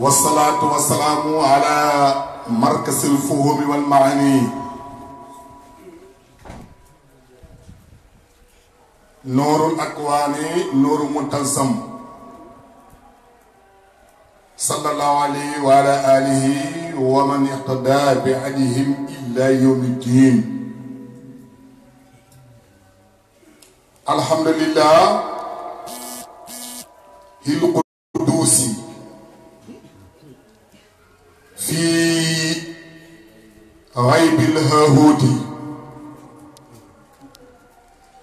والصلاة والسلام على مركز الفهوم والمعاني نور الأكوان نور متلسم صلى الله عليه وعلى آله ومن اقتدى بهديهم إلى يوم الدين. الحمد لله القدوس في غيب الهاهوت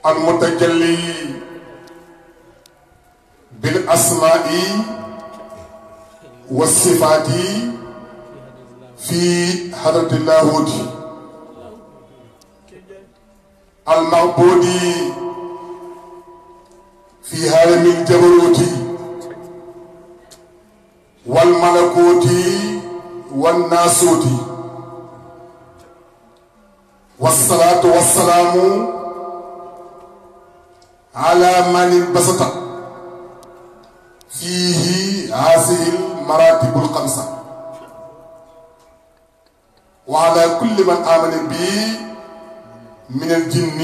المتجلي بالأسماء والصفات في حضرة اللاهوت المعبود في عالم الجبروت والملكوت والناسوت. والصلاة والسلام على من انبسط فيه هذه المراتب الخمسة وعلى كل من آمن به من الجن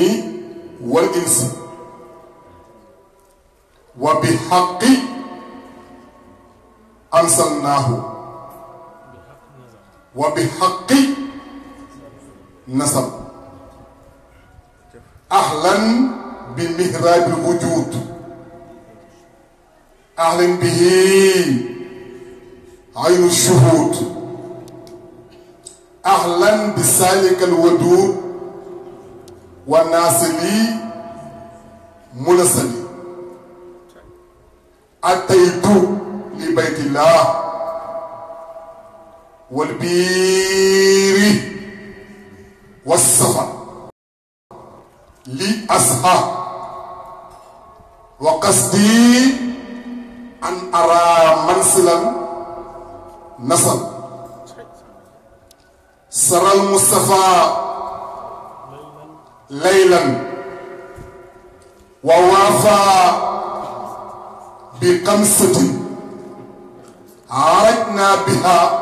والإنس وبحق أنزلناه وبحق نزل أهلا بمهراب الوجود أهلا به عين الشهود أهلا بسالك الودود والناصلي منسلي أتيت لبيت الله والبير والصفا لأصحى وقصدي أن أرى منزلا نصل سرى المصطفى ليلا ووافى بقمصة عرجنا بها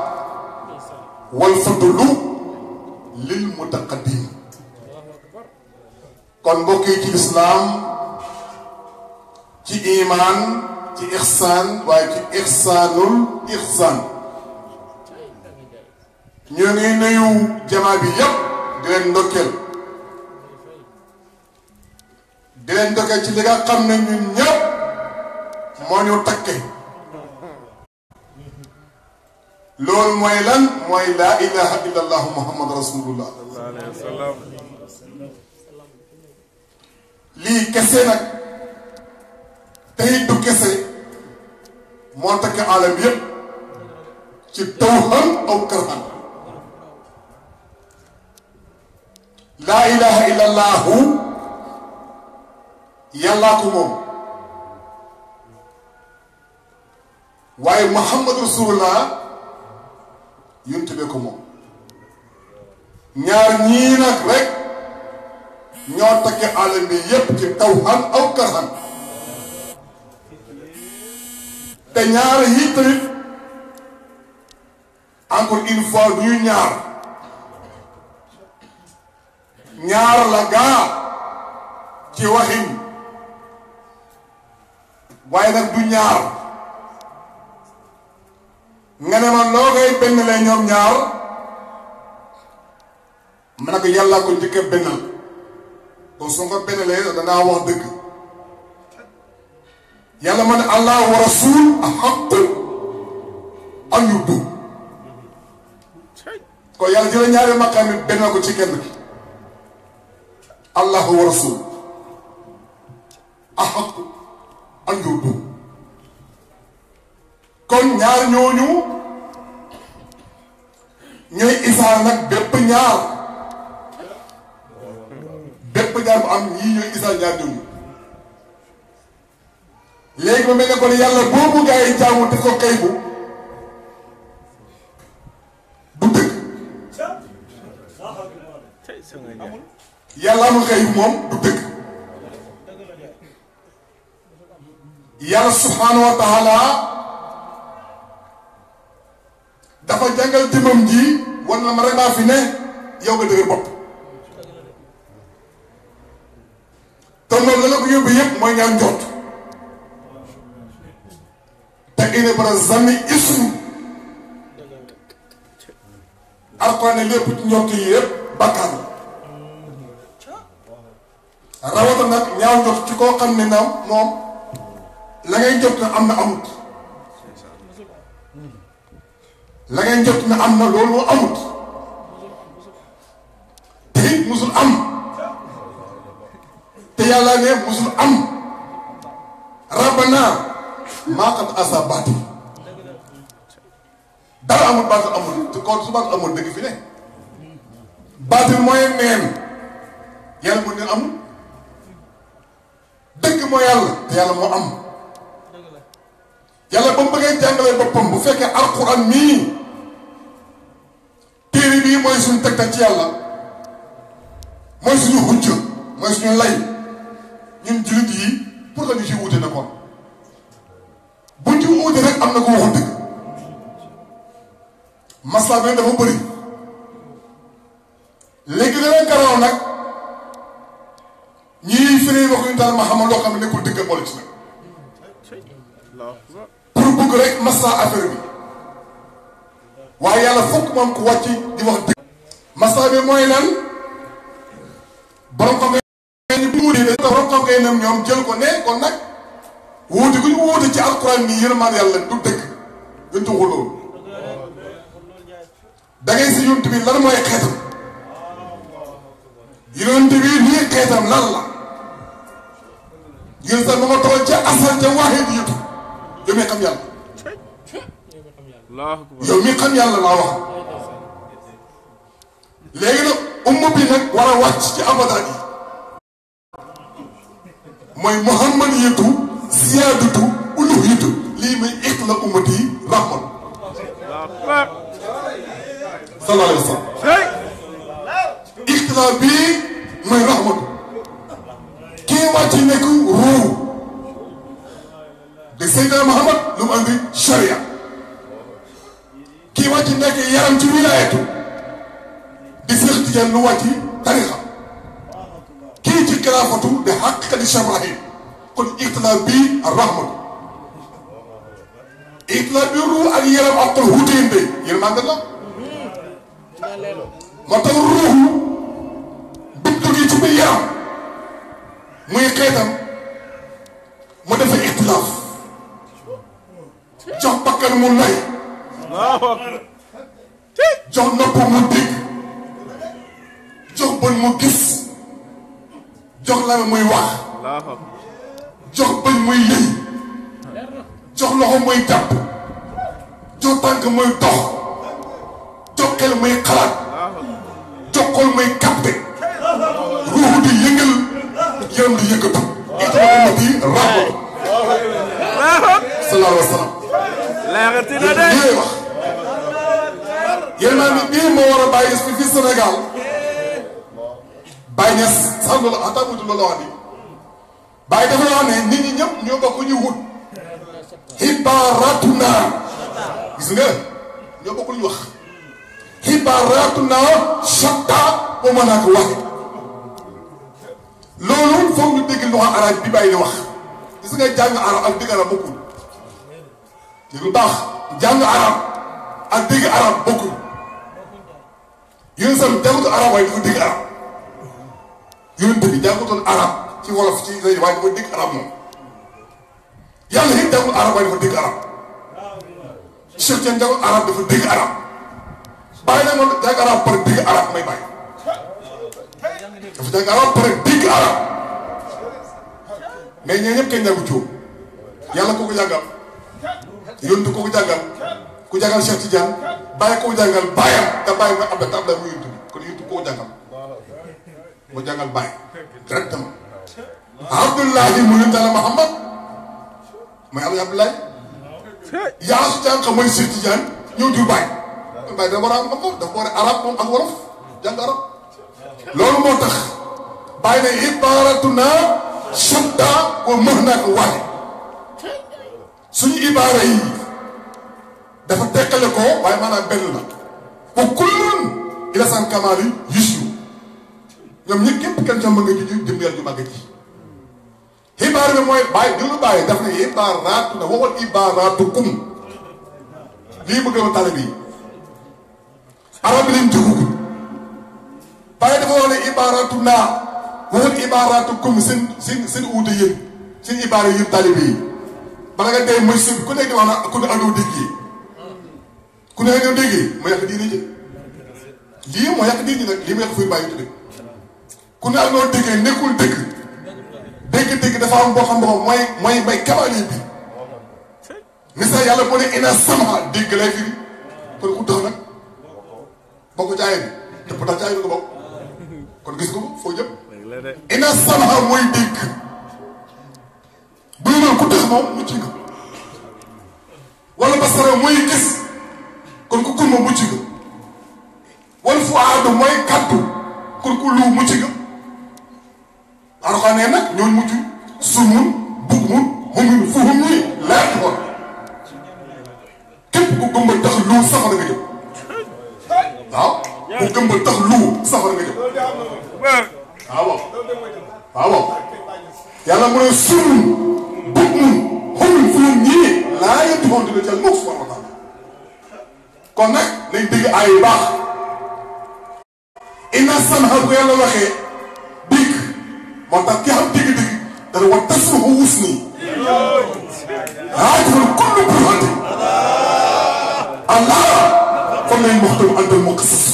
والفضل للمتقدم. kon mbokk yi ci lislaam ci iman ci ixsaan waaye ci ixsaanul ixsaan ñoo ngi nuyu jamaa bi yépp di leen ndokkeel ci li nga xam ne ñun ñépp moo ñu takke loolu mooy lan mooy laa ilaha illa allahu muhammad rasulullah lii kese nag tey du kese moo takk alam yépp ci tawhan aw karhan laa ilaha illa allahu yàllaa ko moom waaye muhammad rasulullah yuntube ko moom ñaar ñii nag rek ñoo takke alam bi yépp ci tawhan aw karhan te ñaar yi tamit encore une fois du ñu ñaar la gaa ci waxin waaye nag du ñaar nga ne ma loo koy benn lee ñoom ñaar ma ne ko yàlla ko njëkk a bennal kon su nga benn lee danaa wax dëgg yàlla ma ne allah wa rasul ahaqu an yurdu kon yàlla jëla ñaari maqaam yi benn ko ci kenn ki allah wa rasul ahaqu an yurdu kon ñaar ñooñu ñooy isaar nag bépp ñaar bu am ñii ñooy isaar ñaar ñooñu léegi ba mel ne kon yàlla boobu gaa yi jaamu te ko kay bu du dëgg yàlla amul kay moom du dëgg yàlla subhanahu wa taala dafa jàngal jëmmam ji wan na ma rek maa fi ne yow nga dëgër bopp te loolu la ko yóbbu yëpp mooy ñaan njort te ine bara zanni ismu Alxuraan ne lépp ci njort yi yëpp bàkkaar la rawata nag ñaaw njort ci koo xam ne naam moom la ngay njort na am na amut la ngay njort na am na loolu amut te it musul am te yàlla ne musul am rabbana maa qad asa baati dara amul baatil amul te kon su baatil amul dëgg fi ne baatil mooy neen yàlla mu ne amul dëgg mooy yàlla te yàlla moo am yàlla ba mu bëggee jàngalee boppam bu fekkee alquran mii téere bii mooy suñu tegtal ci yàlla mooy suñu hujja mooy suñu lay ñun jullit yi pour que ñu ci wuute na kon buñ ci wuute rek am na ko waxul dëgg masla bi dafa bëri léegi la leen garaaw nag ñii firi wax ñu daal ma xamal loo xam ne nekkul dëgg boole ci nag pour bëgg rek masla affaire bi waaye yàlla fokk moom ku wàcc di wax dëgg masla bi mooy lan borom xam ne bu wuute ne borom xam ngay nem ñoom jël ko ne kon nag wuute gu ñu wuute ci alquran nii yërmaan yàlla du dëgg gën tuxu loolu da ngay si yonent bi lan mooy xeetam yonent bi lii xeetam lan la yéen sax ba ma toog ca asal ca waaxee di yëtu yow mi xam yàlla yow mi xam yàlla laa wax léegi nag umma bi nag war a wàcc ci abadaat yi mooy muhammad yëtu siyaadatu uluh yëtu lii muy iq la ummati rahman sallallahu alayhi wa sallam ixtilaaf bii mooy rahmatu kii wàcc nekk ruu de Seydina Muhammad lu mu andi sharia kii wàcc nekk yaram ci wilaayatu di Seex Tijaan lu wàcc tarixa kii ci xilaafatu de xaqiqati Cheikh Ibrahim kon ixtilaaf bii ak rahmatu ixtilaaf bi ruu ak yaram ak xol wuteen de yéen maa ngi la moo tax ruuxu bu duggee ci biir yaram muy xeetam mu defa ixtilaaf jox bakkan mu nay jox nopp mu dégg jox bën mu gis jox lame muy wax jox bëñ muy yëy jox loxo muy jàpp jox tànk muy dox jox xel muy xalaat jox xol muy capté ruuxu di yëngal yaram di yëngatu ixtilaaf ummati rahmatu sallallahu alayhi wa sallam lii wax yéen maa ngi bii moo war a bàyyi fii Sénégal bàyyi ñes sax loolu ataa mutu loolu wax ni bàyyi dafa wax ne nit ñi ñëpp ñoo bokk ñu wut xibaaraatuna gis nga ñoo bokk ñu wax xibaaraatuna shatta ba mën naa ko waxe loolu foog ñu dégg loxo arab bi bàyyi di wax gis nga jàng arab ak dégg arab bokkul te lu baax jàng arab ak dégg arab bokkul yéen sam jàngutu arab waaye dafa dégg arab yonent bi jàngutoon arab ci wolof ci lay waaye dafa dégg arab moom yàlla it jàngul arab waaye dafa dégg arab Cheikh Tidiane jàngul arab dafa dégg arab bàyyi na moom jàng arab pare dégg arab may bàyyi dafa jàng arab pare dégg arab mais ñee ñëpp kenn jàngu cóom yàlla kooku jàngal yonent kooku jàngal ku jàngal Cheikh Tidiane bàyyi kooku jàngal bàyyam te bàyyi mooy abda tabla mu yonent bi kon yonent kooku jàngal moo jàngal bàyyi directement Abdullahi mu yonent Yàlla Muhammad mooy Abdullahi yaa su jàng mooy Cheikh Tidiane ñëw jur bàyyi bàyyi dafa war a am moom dafa war a arab moom ak wolof jàng arab loolu moo tax bàyyi ne ibaaratuna shatta wa mahnak waxe suñu ibaara yi dafa tekkale ko waaye maanaam benn la wa kullun ila san kamaali yusru ñoom ñëpp képp kenn ca mën nga ji jëm yàlla ju màgg ji xibaar bi mooy bàyyi di lu bàyyi daf ne ibaaraatu na waxoon ibaaraatukum lii bëgg a tale bi arab bi lañ dugg bàyyi dafa wax ne ibaaraatu naa waxoon ibaaraatukum seen uute yéen seen ibaara yéen talibe yi bala nga dee mooy sëb ku nekk di wax na ku ne andoo déggee ku ne andoo déggee mu yàq diine ji lii moo yàq diine nag lii mu yàq fuy bàyyi tudde ku ne andoo déggee nekkul dëgg dégg-dégg dafa am boo xam mooy may kabali bi misaal yàlla boo ne ina sama dégg lay firi kon ku tax nag bokk jaay bi te pourtant jaay bi ko bokk kon gis ko foo jëm ina sama mooy dégg bu ñu ku tax moom mucc nga wala basara mooy gis kon ku gumba mucc nga wala fu aadu mooy kaddu kon ku lu mucc nga Alxuraan nee nag ñooñu mucc sumun bukmun xumun fuhum ñi leer ci kon képp ku gëmbal tax lu safara nga jëm waaw ku gëmbal tax lu safara nga jëm waaw yàlla mu ne sumun bukmun xumun fuhum ñi laa yëpp moom dina jël moom subhanahu wa taala kon nag nañ dégg ay baax inna samha bu yàlla waxee dégg moo tax ki xam dégg-dégg dana war tasruhu wusni raajul kullu burhati allah comme nañ waxtu antal muqassas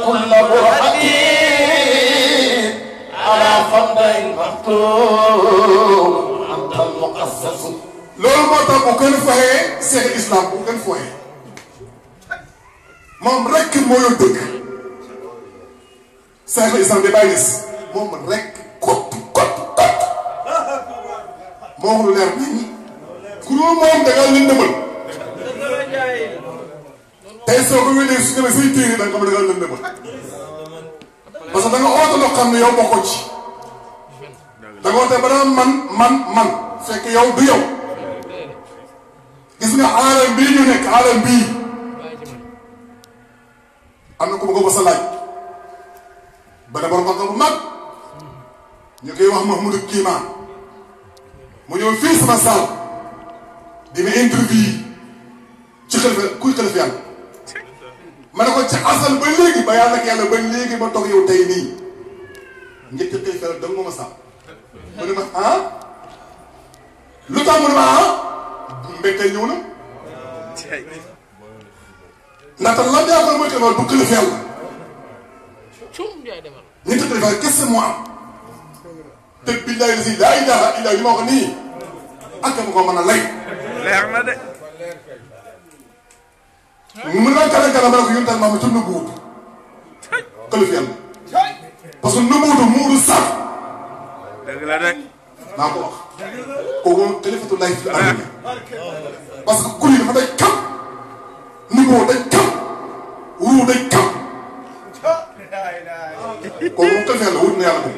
كل برهتي على فضل المختوم أنت المقصص loolu moo tax bu gën fayee seen islam bu gën fayee moom rek moo yor dëgg seen islam di bàyyi gis moom rek kot moo wax lu leer nañ ku dul moom da ngaa leen demal tey soo ko wédee su demee say téere da nga xam ne da ngaa leen demal parce que da nga oote loo xam ne yow bokkoo ci da nga oote ba dama man fekk yow du yow gis nga aalam bii ñu nekk aalam bii am na ku ma ko mos a laaj ba ne borom xam-xam bu mag ñu koy wax Mahmoudou Kima mu ñëw fii sama saal di ma interview ci xalifa kuy xalifa yàlla ma ne ko ci asal ba léegi ba yàlla ak yàlla ba léegi ma toog yow tey nii ñetti xalifa yàlla danga ma saal mu ne ma lu tax mu ne ma mbégteel ñëw na ndaxte lan yaakaar mooy xalifa du xalifa yàlla ñetti xalifa yàlla kese moo am te billahi la si laa ilaha illa li ma wax nii ak ma ko mën a lay leer na de mu ne kala ma ne ko yuntal maama ci nubuutu xalifa yàlla parce que nubuutu muuru sax dëgg la de naa ko wax kooku moom xalifatu lay fi ardi parce que kur yi dafa day kam nuboo day kam ruu day kam kooku moom xalifa yàlla wut na yàlla moom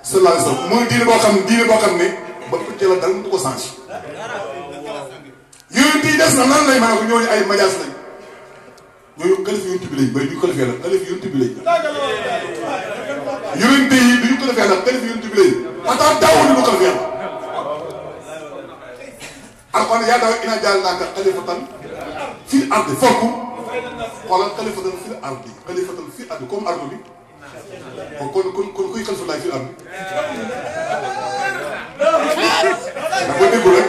sallallahu alayhi wa sallam mooy diine boo xam ne ba ko jëla dal du ko changé yonent yi des na nan lay mën a ko ñooñu ay majaas lañ ñooñu xalifa yonent bi lañ bay duñu xalifa yàlla xalifa yonent bi lañ yonent yi duñu xalifa yàlla xalifa yonent bi lañ xataa daawul du xalifa yàlla alxuraan yaa daw ina jaal naaka xalifatan fil ardi foofu xoolal xalifatan fil ardi xalifatan fil ardi comme ardu bi kon kuy xalifa laay fil ardi da ko déggu rek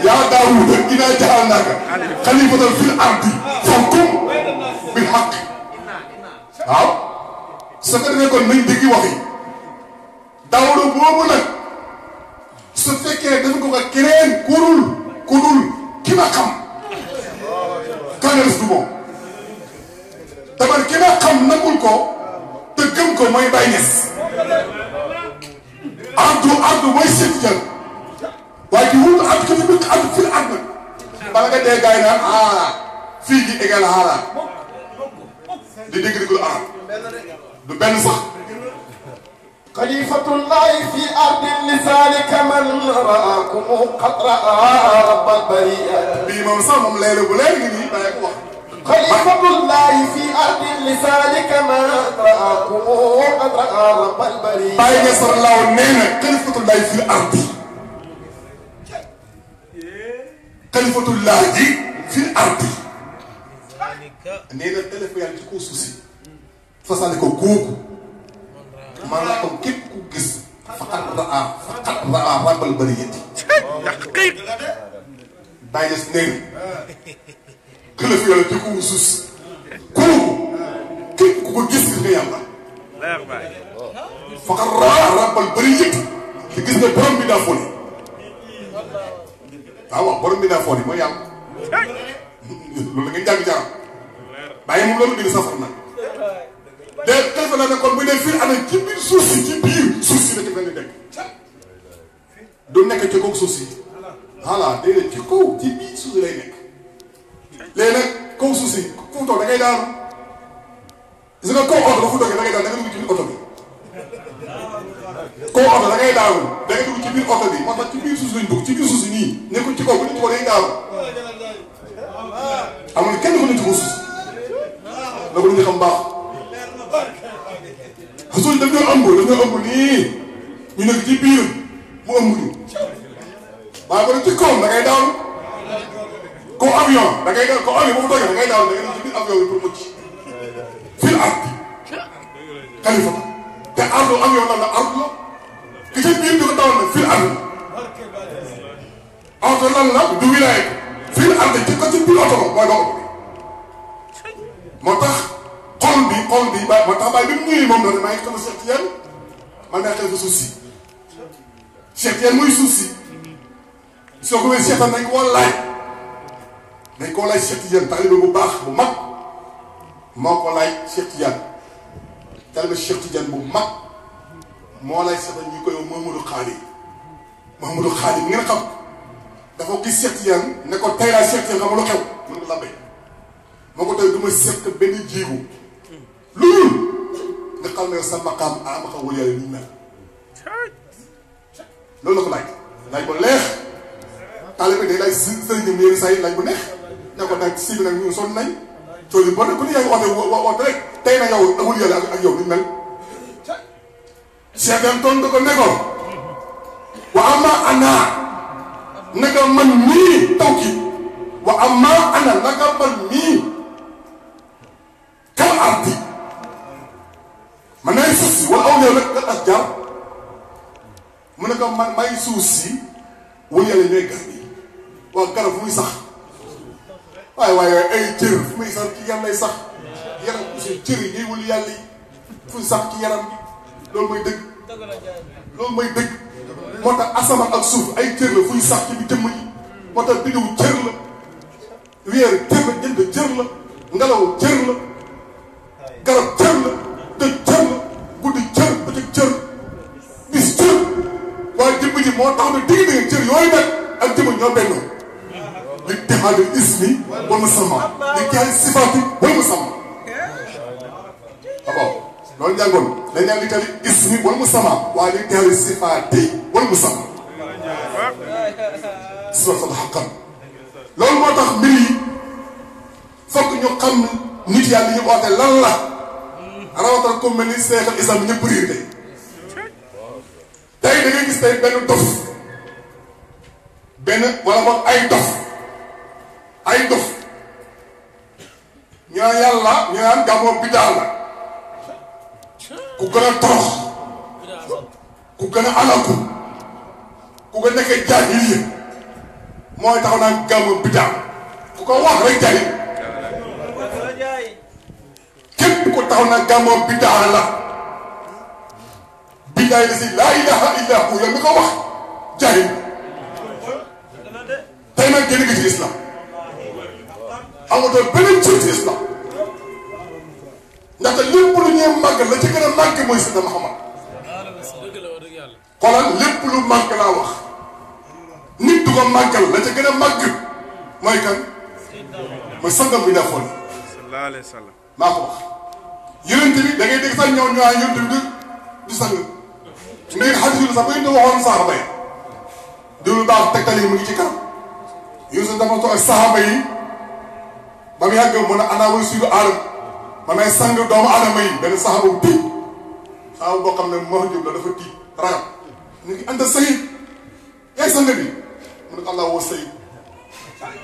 yaa daawud ina jaal naaka xalifatan fil ardi foofu bil xaq waaw su ko defee kon nañ dégg wax yi daawuda boobu nag su fekkee dafa ko keneen ku dul ki ma xam kangaris du moom tabar ki ma xam nangul ko te gëm ko mooy Baay Ñas ardu mooy seet jël waaye ki wut ardu ki fi bëgg ardu fii ardu bala nga dee gaay naan fii gi égal di dégg di ko du benn sax خليفة الله في أرض لذلك من رآكم قد رأى رب البرية بإمام صامم ليلة بليل خليفة الله في أرض لذلك من رآكم قد رأى رب البرية باي نصر الله نينا خليفة الله في الأرض خليفة الله في الأرض نينا تلف يعني تكون سوسي فصلك كوكو maanaam képp ku gis faqat raa rabbal bariyati bàyyi des neen xëlëf yàlla te ku suus kooku képp ku ko gis nga yàlla faqat raa rabbal bariyati te gis nga borom bi daa foni waaw borom bi daa foni mooy yàlla loolu nga jàng jaram bàyyi moom loolu bind safar nag de xëy na ne kon bu dee fii amee ci biir suuf si ci biir suuf si la ci mel ni nekk du nekk ci kaw suuf si voilà déedéet ci kaw ci biir suuf si lay nekk léegi nag kaw suuf si fu mu toog da ngay daanu gis nga kaw oto fu toogee da ngay daanu da nga dugg ci biir oto bi kaw oto da ngay daanu da ngay dugg ci biir oto bi moo tax ci biir suuf si lañ dugg ci biir suuf si nii nekkul ci kaw bu ñu ci kaw day daanu amul kenn ku ne ci kaw suuf si la ko ñu xam baax xasuñ dañoo ëmb nii ñu nekk ci biir mu ëmb ñu waaye ba ci kawam da ngay daanu kaw avion da ngay daal kaw avion boobu toogee da ngay daanu da ngay dem ci biir avion bi pour mucc fil ard xalifa te ardu avion lan la ardu la ki ci biir di ko dawal nag fil ard oto lan la du wilaay fil ard ci ko ci biir oto mooy ba oto bi moo tax xol bi ba moo tax bàyyi bi mu ñëwee moom la maa ngi xam Cheikh Tidiane man maa xel fa suuf si Cheikh Tidiane muy suuf si soo ko wee seetaan nañ koo laaj Cheikh Tidiane taalibe bu baax bu mag moo ko laaj Cheikh Tidiane taalibe Cheikh Tidiane bu mag moo laaj seetaan ñu koy Mouhamadou Khali mi ngeen xam dafa gis Cheikh Tidiane ne ko tey laa Cheikh Tidiane xam lu xew mën nga lambee moo ko tey du ma seq benn jiigu loolu nga xam ne sa maqaam ama xam wala yàlla ñu mel loolu la ko laaj bu leex taalibe day laaj sëriñam yéen saa yi laaj bu neex ne ko nag si bi nag ñu sonn nañ coono yu bon ku ne yaa ngi oote rek tey na yow amul yàlla ak yow ñu mel Cheikh tontu ko ne ko wa amma ana naka man mii taw ki wa amma ana naka man mii kal ardi man nay suuf si wala aw ñëw rek nga as jaar mu ne ko man may suuf si wala yàlla ñooy garab yi waaw garab fu muy sax waaye ay cër fu muy sax ci yàlla sax yaram si cër yi ñuy wala yàlla yi fu sax ci yaram bi loolu mooy dëgg moo tax asamaan ak suuf ay cër la fuy sax ci bi jëmm ji moo tax biddiw cër la weer cër la jënd cër la ngelaw cër la garab cër la dëj cër la guddi cër bëccëg cër bis cër waaye jëmm ji moo tax ne digg na cër yooyu nag ak jëmm ñoo bennoo li texaadul ismi wal musamma li texaadul sifaati wal musamma waaw loolu jàngoon dañ naan li tali ismi wal musamma waaye li texaadul sifaati wal musamma sifaat xaqan loolu moo tax mbir yi fokk ñu xam nit yàlla ñu oote lan la rawatal ko mel ni seexal islam bi ñëpp riir tey da ngay gis tey benn dof wala boog ay dof ñu naan yàlla ñu naan gàmmoo bidaa la ku gën a torox ku gën a alaku ku gën a nekkee jaahiliya mooy taxaw naan gàmmoo bidaa ku ko wax rek jaahil képp ko taxaw naan gàmmoo bidaa la bidaa yi si laa ilaha illa hu yow mi ko wax jaahil tey nag génn nga ci islam amatoo beneen cër ci islam ndaxte lépp lu ñuy màgg la ci gën a màgg mooy Seydina Muhammad xoolal lépp lu màgg laa wax nit du ko màggal la ca gën a màgg mooy kan mooy sangam bi daa xool sallallahu alayhi wa sallam maa ko wax yonent bi da ngay dégg sax ñëw ñëwaat yonent bi du sang sax ba ñu waxoon saxaaba yi déglu baax tegtal yi mu ngi ci kanam Yuusuf dafa toog ak saxaaba yi ba mu yàgg mu ne ana wala suñu aadama ma may sang doomu aadama yi benn saxaaba bu tiit saxaaba boo xam ne moo jóg la dafa tiit ragal ñu ngi anta sayid yaay sang bi mu ne ko allah woo sayid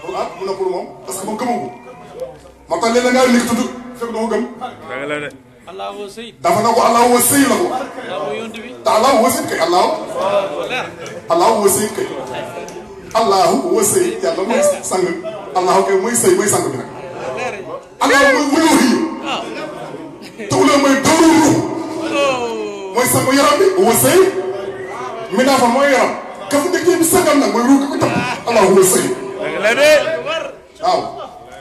pour ah mu ne pour moom parce que moom gëmoo ko moo tax léeg-léeg ngaa nekk tudd fekk doo ko gëm Allah woo sayid dafa na ko allah woo sayid la ko te allah woo sayid kay allah woo sayid kay allahu woo sayid yàlla mooy sang allahu kay mooy sayid mooy sang bi nag allah mooy wuluux yi te wuluux mooy dóoru ruux mooy sangu yaram bi woo sayid mi naa fa mooy yaram ka fu njëkkee bi sangam nag mooy ruux ki ko topp allahu woo sayid waaw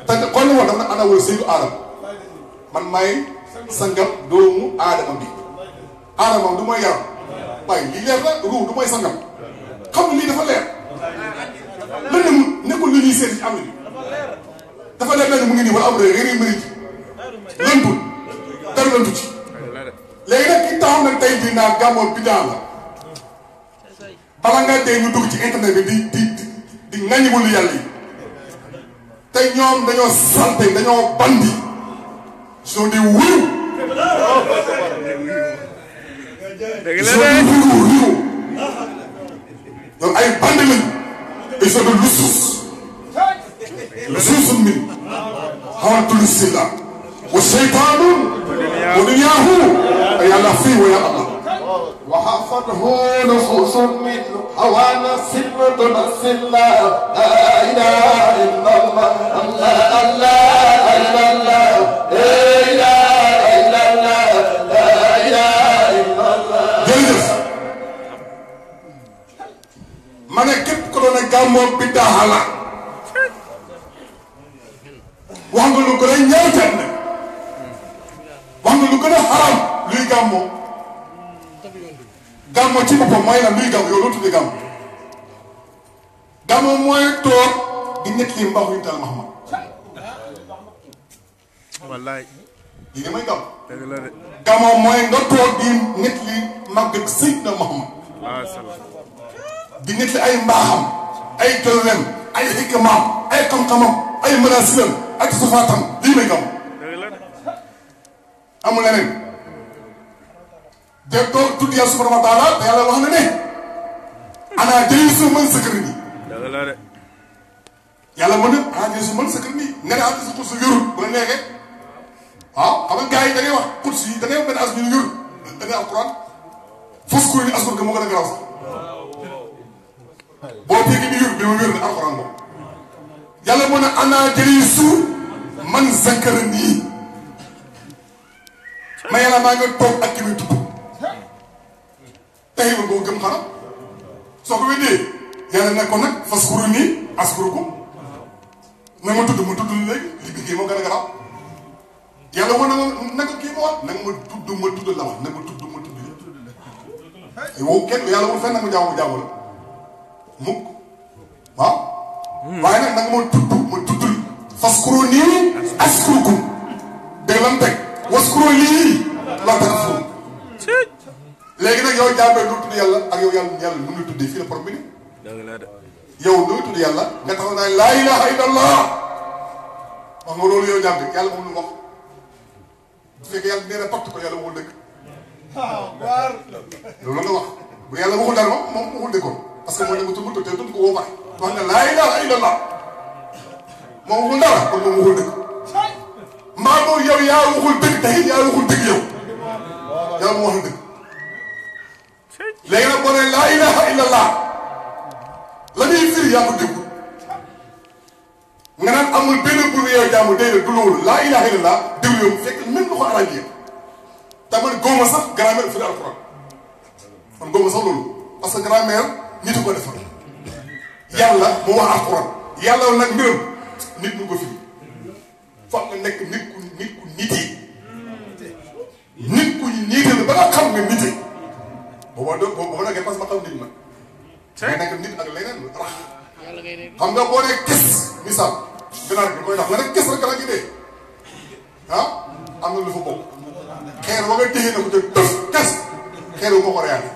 te xool na woon daf na ana woo sayidu aadama man maay sangam doomu aadama bi aadama du mooy yaram waaye lii leer la ruux du mooy sangam xam nga lii dafa leer lëndëm nekkul lu ñuy seet ci am na bi dafa leer na mu ngi nii wala am rek réer mëri ji lëntul dara lëntu ci léegi nag ki taxaw nag tey jii naan gàmmoo bidaa la bala nga dee ñu dugg ci internet bi di ŋaññiwul yàlla yi te ñoom dañoo salte dañoo bandi sont des wuyu ñoom ay bandi lañ ils sont de lusus lusus min xawantul silla wa seytaanun wa dunyaahu yàlla fii wa ya allah وحفظه نصوص من هوانا سنة نسل لا إله إلا الله الله الله إلا الله لا إله إلا الله لا إله إلا الله jërëjëf ma ne képp ku doon gàmmoo biddaa la wax nga lu gën a ñaawteet nag wax nga lu gën a xaram luy gàmmoo gàmmoo ci boppam mooy lan luy gàmmoo yow loo tuddee gàmmoo gàmmoo mooy toog di nekk li mbaaxu yu tal Muhammad wallaay lii de mooy gàmm dëgg la de gàmmoo mooy nga toog di nekk li màgg Seydina Muhammad waaw salaam di nekk li ay mbaaxam ay jolleem ay xikmaam ay xam-xamam ay manaasilam ak sufaatam lii may gàmm dëgg la de amul leneen de toog tudd yàlla subhanahu wa taala te yàlla wax na ne ana jëli man sëkkër nii dëgg la de yàlla mën na ana jëli man sëkkër nii nga ne am sa kursi yorul bu la neexee waaw xam nga gars yi da ngay wax kursi yi da ngay wax benn as ñu yorul da ngay alquran fos kuréel ni askur ga moo gën a garaaw sax boo déggee ni yor bi ma wér na alquran boobu yàlla mën na ana jëli man sëkkër nii ma yàlla maa nga toog ak ki muy tudd tey ba boo gëm xanaa soo ko weddee yàlla ne ko nag faskuru nii askurukum na ma tudd léegi li bi kii moo gën a garaaw yàlla wane na ko kii ma wax na nga ma tudd la wax na nga tudd yow kenn yàlla wul fenn nag ma jaamu la mukk waaw waaye nag na nga ma tudd faskuru nii askurukum dégg lan teg waskuru lii la teg furu léegi nag yow jàppee lu tudd yàlla ak yow yàlla nu muy tuddee fii la problème bi dëgg la de yow nuy tudd yàlla nga taxaw naa laa ilaha illallah wax nga loolu yow jàpp yàlla moom lu wax bu fekkee yàlla nee na pacte ko yàlla waxul dëgg loolu la nga wax bu yàlla waxul dara moom waxul dëggoon parce que moo ne nga tudd te tudd ko woo pare wax nga laa ilaha illallah moom waxul dara kon moom waxul dëgg maa moom yow yaa waxul dëgg tey yaa waxul dëgg yow yàlla mu waxul dëgg léegi nag boo nee laa ilaha illallah la ñuy firi yaa ko déglu nga naan amul benn bur yow jaamu déedéet du loolu laa ilaha illallah déglu yow fekk même lu ko arrangé te man góoma sax grammaire firi alquran man góoma sax loolu parce que grammaire nit ko defal yàlla mu wax alquran yàlla nag mbiram nit mu ko firi foog nga nekk nit ku nitee nit ku nitee la ba nga xam nga nitee booba nag parce que ma xam nit nag nga nekk nit ak leneen rax xam nga boo nee kes misaal ganaar bi koy tax nga ne kes rek ganaar gi dee ah am na lu fa bokk xeer ba nga téye na ko te tëf kes xeer bu moo ko reyaale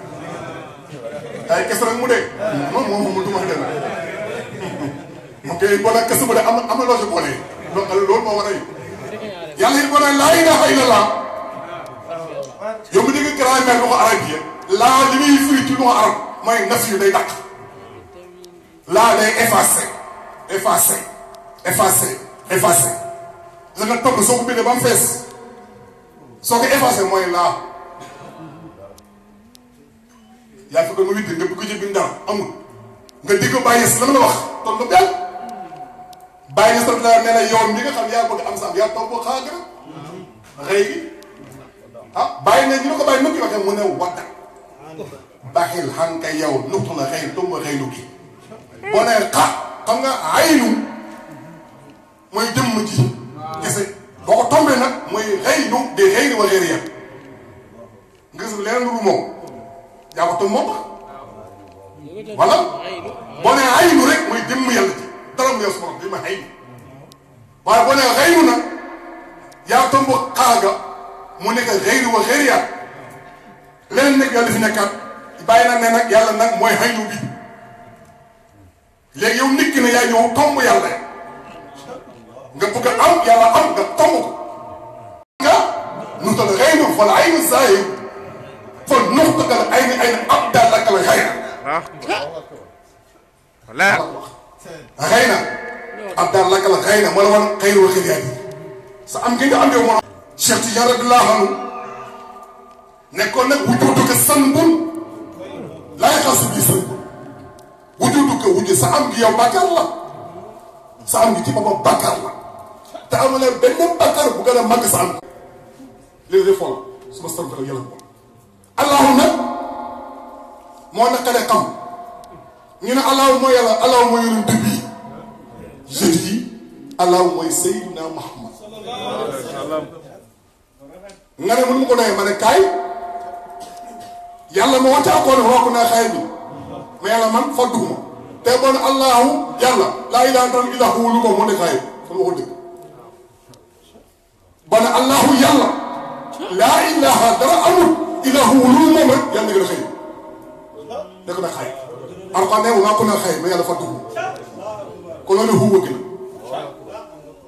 ay kese rek mu dee non moom mu duma dem mu koy bon ak kese bu dee am na loo si boole loolu moo war a yàlla it bon laa ilaha illallah yow mi dégg grammaire lu ko arabie laa li muy firi ci lu ko arab mooy naf yu day dàq laa day effacé la nga topp soo ko bindee ba mu fees soo ko effacé mooy laa yaa fi ko mu witti nga bëgg ko ci bind dara amul nga dégg bàyyi si lan la wax tontu benn bàyyi si la ne la yoon bi nga xam yaa bëgg am sax yaa topp xaag xëy gi bàyyi ne ñu ne ko bàyyi nu ki waxee mu ne watta baxil xanka yow nuxtu la xëy tomba xëylu gi boo nee xa xam nga aynu mooy jëmm ji kese boo ko tombee nag mooy xëylu de xëyri wa xëyri yam nga gis leneen lu moom yaa ko tomb moom wala boo nee aynu rek mooy jëmm yàlla ji dara mu yow sama di ma xëylu waaye boo nee xëylu nag yaa tomb xaaga mu nekk xëyri wa xëyri yam leneen nekk yàlla fi nekkaat bàyyi na ne nag yàlla nag mooy xëylu bi léegi yow nit ki ne yaa ñëw tomb yàlla nga bëgg a am yàlla am nga tomb ko nga nutal xëynu fal aynu zahir fal nuxtakal ayni abdal lakal xayna xayna abdal lakal xayna moo la wan xayru wa xëyri sa am gi nga am yow moo Cheikh Tidiane radiyallahu anhu nekkoon nag wujudu ko sanbun laay xasu bi sanbun wujudu ko wujud sa am gi yow bàkkaar la sa am gi ci boppam bàkkaar la te amul ne benn bàkkaar bu gën a màgg sa am léegi de fool su ma sant rek yàlla ko allahu nag moo naqaree xam ñu ne allahu mooy yàlla allahu mooy yonent bi je dis allahu mooy Seydina Muhammad nga ne mënu ma ko doyee ma ne kaay yàlla ma wàccaakoon rokk naa xay bi mais yàlla man fadduma te bon allahu yàlla laa ilaaha illa huwa lu ko mu ne xay fa waxul dëgg bon allahu yàlla laa ilaaha dara amul illa huwa lu moom rek yàlla nga xëy nekk na xay alquran ne maa ko na xay mais yàlla fadduma ko loolu huwa gi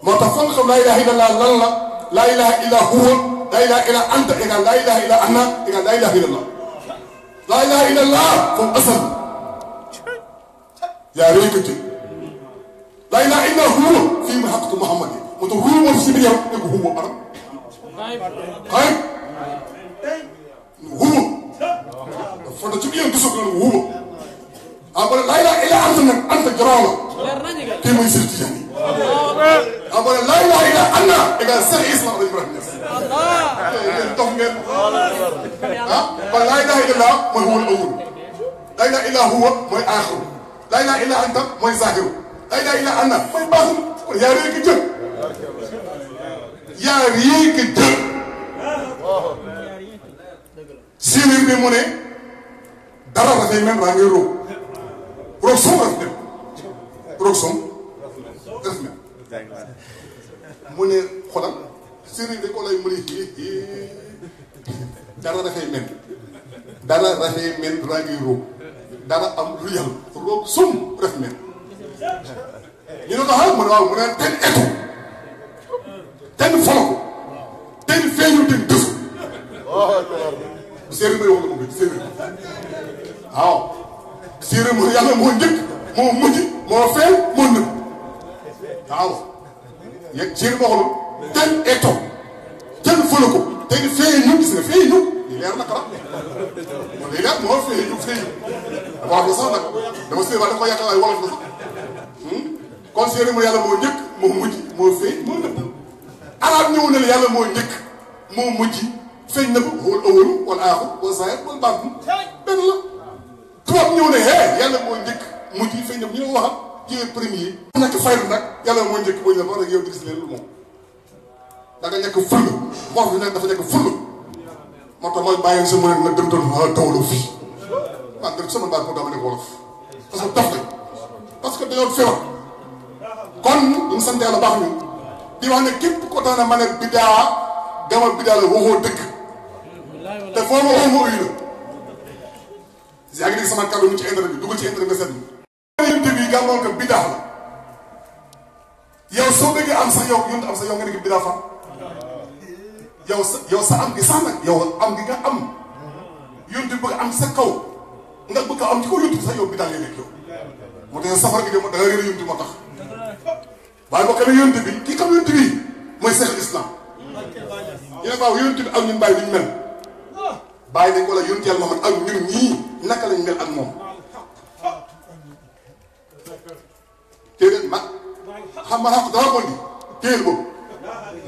moo tax fa nga xam laa ilaaha illallah lan la laa ilaaha illa huwa laa ilaaha illa anta égal laa ilaaha illa anna égal laa ilaaha illallah laa ilaaha illallah foofu asal yaa réykati laa ilaaha illa huwa fii ma xaqtu Muhammad yi moo tax huwa moom si biir yow nekk huwa arab xay huwa fota ci biir gisoo ko huwa après laa ilaaha illa anta nag anta jaroo la kii mooy Sëriñ Tijaan après laa ilaaha illa anna égal Seex Islam Ibrahima Ñas ngeen dox ngeen kon laa ilaaha illa mooy huwa al-awwal laa ilaaha illa huwa mooy aaxir laa ilaaha illa anta mooy zaahiru laa ilaaha illa anna mooy baatin kon yaa réy ki jë yaa réy ki jë séeréer bi mu ne dara dafay mel raa ngay roog roog som daf dem roog som daf mel mu ne xoolal séeréer da ko lay mu ne dara dafay mel raa ngay roog dara am lu yàlla roog som daf mel ñu ne ko xam mu ne waaw mu ne ten etu ten foloko ten feeñu ten dësu séeréer may wax la moom séeréer waaw séeréer moo yàlla moo njëkk moo mujj moo feeñ moo nëb waaw yeg séeréer moo xool ten eto ten foloko ten feeñu gis nga feeñu li leer na xarab moo li leer moo feeñu wax la sax nag dama séeréer wax da ko yaakaar ay wolof la sax kon séeréer moo yàlla moo njëkk moo mujj moo feeñ moo nëb arab ñëw na la yàlla moo njëkk moo mujj feeñ na ko wal awwal wal aaxir wal zaahir wal baatin benn la tubaab ñëw ne yàlla moo njëkk mujj feeñ na ñu ne waxam ci premier nekk faydu nag yàlla moo njëkk mooy la ba rek yow di gis leen lu moom da nga nekk full wax bi nag dafa nekk full moo tax mooy bàyyi sa mën nag dem doon tawlo fii man dem sama baat moo dama nekk wolof parce que daf la parce que dañoo feebar kon ñu sant yàlla baax ñu di wax ne képp ko daana ma ne bidaa gamal bidaa la waxoo dëgg te foo ma waxoo ma uyu la yaa ngi dégg sama kàddu mu ci internet bi dugg ci internet nga seet yonte bi gàmmoon ko bidaa la yow soo bëggee am sax yow yonte am sax yow nga nekk bidaa fan yow sa am gi sax nag yow am gi nga am yonte bëgg am sa kaw nga bëgg am ci kaw yonte bi sax yow bidaa ngay nekk yow moo tax safar gi de da nga gën a yonte moo tax waaye boo xamee yonte bi kii xam yonte bi mooy seexal islam ñu ne waaw yonte bi ak ñun bàyyi duñ mel bàyyi dañ ko la yonte yàlla Muhammad ak ñun ñii naka lañ mel ak moom téedéet ma xam ma xaq dama bon di téel boobu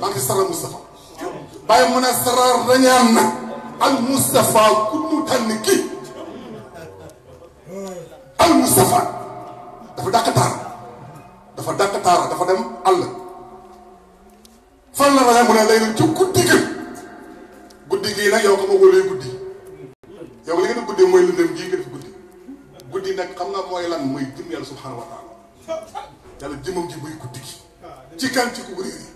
maa ngi sarar Moustapha bàyyi mu ne sarar rañaan na al Moustapha ku mu tànn kii al Moustapha dafa dàq taara dafa dem àll fan la rañaan mu ne lay ci guddi gii nag yow xamoo ko lay guddi yow li nga def guddi mooy lëndëm gii nga def guddi nag xam nga mooy lan mooy jëm yàlla subhanahu wa taala yàlla jëmam ji buy guddi gi ci kan ci ku réer yi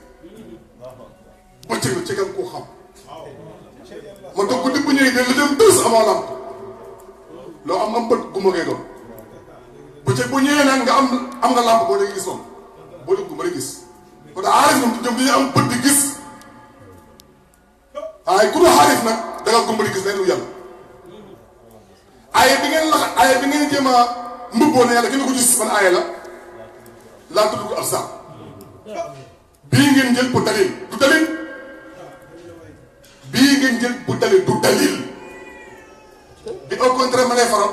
bëccëg la ci kan koo xam moo tax guddi bu ñëwee de lëndëm tës amoo lamp loo am bët gu ma koy doon bëccëg bu ñëwee nag nga am nga lamp boo dee gis moom boo dee gumba di gis moo tax aarif ñoom jëm dañuy am bët di gis waaye ku dul xaarif nag da nga gumba di gis leen lu yàlla aaya bi ngeen jéem a mbubboo ne yàlla kenn ko gis man aaya la laa tudd ko ab sax bii ngeen jël bu dalil du dalil bii ngeen jël bu dalil du dalil bi au contraire ma lay faral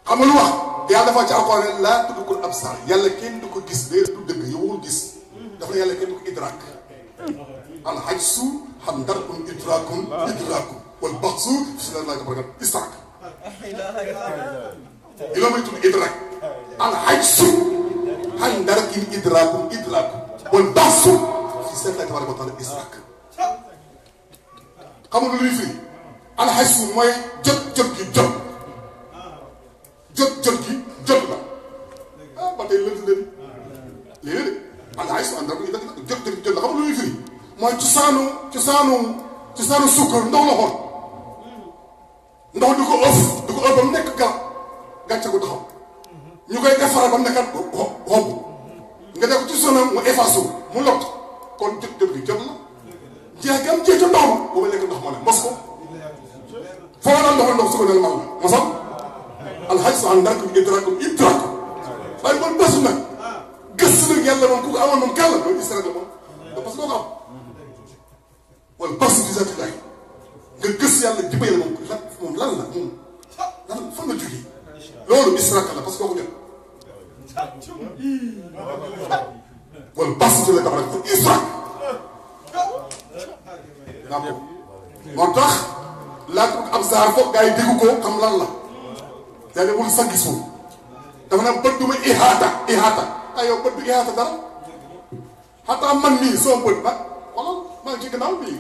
xam nga lu wax yàlla dafa ci alxuraan ne laa tudd ko ab sax yàlla kenn du ko gis day du dëgg yow waxul gis dafa ne yàlla kenn du ko idraak alxajsu xam ndarkum idraakum wal baxsu si la laaj ko istaak iloo may tudd idraak alxajsu xam ndarkum idraakum wal baxsu si seen laaj tabaaraka wa taala istaak xam nga lu ñuy firi alxajsu mooy jot gi jot la ba tey lënt leen léegi de alxajsu xam ndarkum jot la xam nga lu ñuy firi mooy cosaanu suukar ndox la xool ndox du ko ëff ba mu nekk gàncax gu taxaw ñu koy defaral ba mu nekkat xob nga def ko ci sonam mu effacé mu lot kon jot gi jot la jeex gam jeex ca ndox ma booba nekk ndox ma ne mos ko foo naan ndox su ko nel mag la mosam alxaj sa an ndark bi idraak waaye man bés nag gëstu nag yàlla moom ku ko amoon moom kàlla loolu isra la moom da parce que doo ko am wala bas di sa tudaay nga gës yàlla jiba yàlla moom lan la fan la jógee loolu israka la parce que doo ko jot wala bas di la tax rek israk naa ko moo tax laaj ko ab saar foog gars yi dégg ko xam lan la yàlla wul sa gis foofu dafa naan bët du ma ihaata ay yow bët du ihaata dara xataa man mii soo bët ba wala maa ngi ci gannaaw bii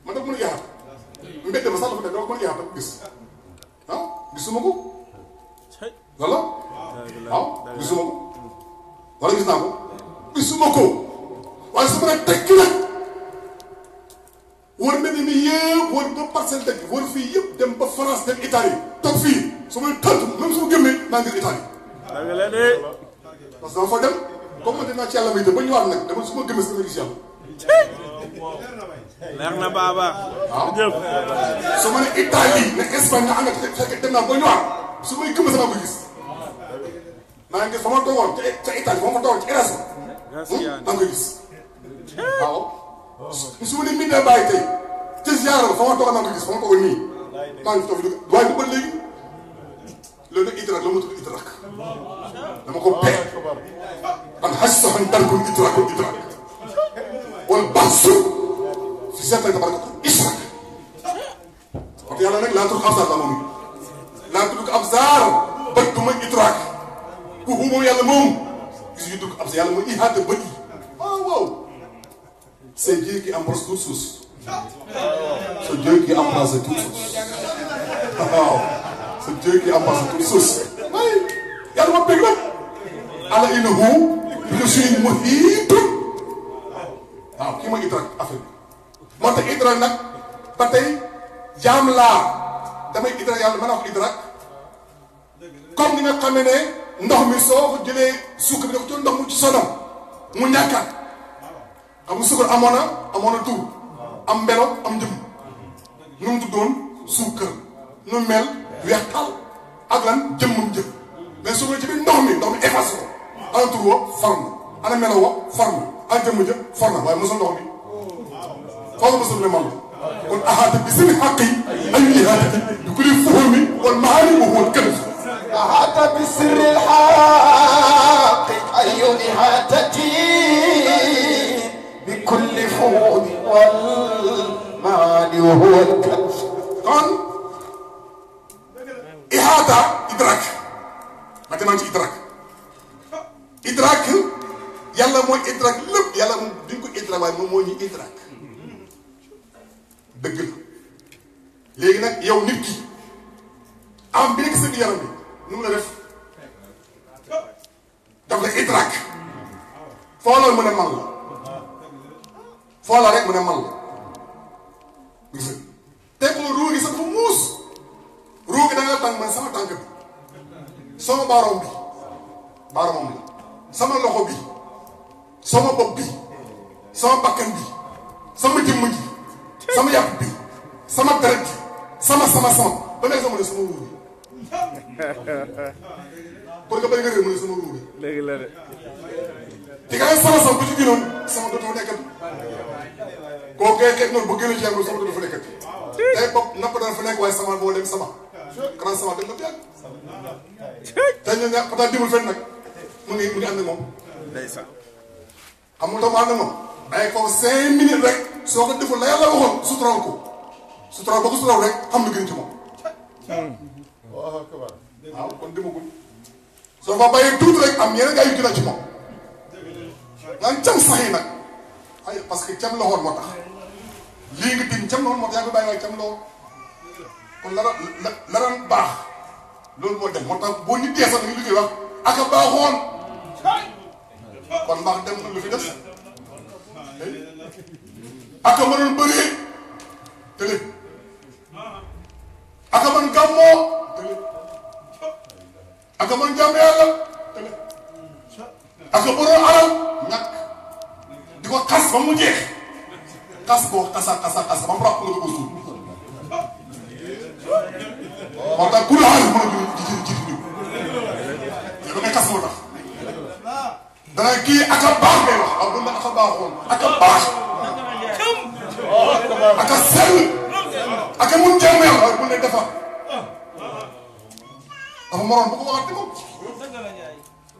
man daf mën a yaatu mbedd ma sax dafa def dama mën a yaatu gis gisuma ko wala waaw gisuma ko wala gis naa ko gisuma ko waaye su ma nee tekki nag wër mbedd mi yëpp wër ba parcelle dëkk wër fii yëpp dem ba France dem Italie toog fii su may tënt même su ma gëmmee maa ngi Italie parce que dama fa dem comme ma dinaa ci yàlla may dem ba ñëwaat nag dama su ma gëmmee sama gis yàlla leer na baaba waaw su ma ne Italie ne Espagne nga ànd ak dem naa ba ñëwaat su may gëmmee sama ko gis maa ngi gis fa ma toogoon ca Italie fa ma toogoon ci Erasme maa ngi koy gis waaw su ma ne mii day bàyyi tey ca ziara fa ma toogoon maa ngi koy gis fa ma toogoon nii maa ngi fi toog waaye bu ba léegi loolu nag idrak la ma tudd idrak dama ko pexe an xaj saxan darkul idrak wal baxsu fi seetlee tabaraka israk kon yàlla nag laa tudd absar la moom laa tudd absar bët du ma idrak ku moom yàlla moom gis yu dugg absar yàlla mooy ihaata bët yi waaw c'est Dieu qui embrasse toute chose c'est Dieu qui embrasse toute chose waaw c'est Dieu qui embrasse toute chose yàlla ma bëgg nag ala innahu bi kulli muhiit waaw kii mooy idrak affaire bi moo tax idrak nag ba tey jaam laa damay idrak yàlla mën a wax idrak comme ni nga xamee ne ndox mi soo ko jëlee suukar bi da ko ci ndox mu ci sonam mu ñàkkaat xam nga suukar amoon na tur am mbelo am jëm nu mu tuddoon suukar nu mel weex tal ak lan jëmmam jëm mais suukar ci biir ndox mi effacé ko ana tur woo forme ana melo woo forme ana jëmm jëm forme waaye mosul ndox mi foofu mosul ne man la kon ahaata bi seen xàq yi ay ihaata bi ku li fuhumi wal maani wa huwa al-kanz أحاط بسر الحق أي إحاطتي بكل فهود والمعاني وهو الكنز kon ihaata idrak ma demaan ci idrak yàlla mooy idrak lépp yàlla moom duñ ko idrak waaye moom moo ñuy idrak dëgg la léegi nag yow nit ki am bi nekk sa yaram bi nu mu la def daf la idrak foo la mën a man la foo la rek mën a man la gis nga teg ko ruu gi sax dafa muus ruu gi da nga tànk man sama tànk bi sama baaroom bi baaroomam la sama loxo bi sama bopp bi sama bakkan bi sama jëmm ji sama yàpp bi sama deret bi sama ba nekk sama ne sama ruu bi pour que bëri nga réer mu ne sama ruu bi léegi la de di nga sama bu ci gënoon sama dootoo nekkat koo koy xeet noonu ba gën a ci yàggul sama dootoo fa nekkat tey bopp napp dana fa nekk waaye sama boo dem sama xanaa sama dem na bu yàgg tey ñu ne peut-être dimul fenn nag mu ngi ànd moom ndeysaan xam nga tam ànd moom bàyyi ko 5 minutes rek soo ko deful la yàlla waxoon sutural ko sutural boo ko sutural rek xam lu gën ci moom waaw kon demagul soo ko bàyyee tuuti rek am yeneen gaa yu gën a ci moom naan cam sax yi nag ay parce que cam loxoon moo tax lii nga tim cam loxoon moo tax yaa ngi bàyyi waaye cam loxoon kon la daan baax loolu moo dem moo tax boo nit dee sax da nga liggéey wax ak a baaxoon kon mbaax dem na lu fi des ak a mënoon bëree tële ak a mën gàmmoo tële ak a mën jàmm yàlla tële ak a bëroon alal ñàkk di ko xas ba mu jeex xas boo xasa ba mu ràpp nga ko suul moo tax ku la xaalis mën a jiitu ñëw yow da ngay xas moo tax dana kii ak a baax ngay wax waaw bu ne ak a baaxoon ak a baax ak a sell ak a mun jàmm yàlla waaye bu ne defar dafa moroon bu ko waxati moom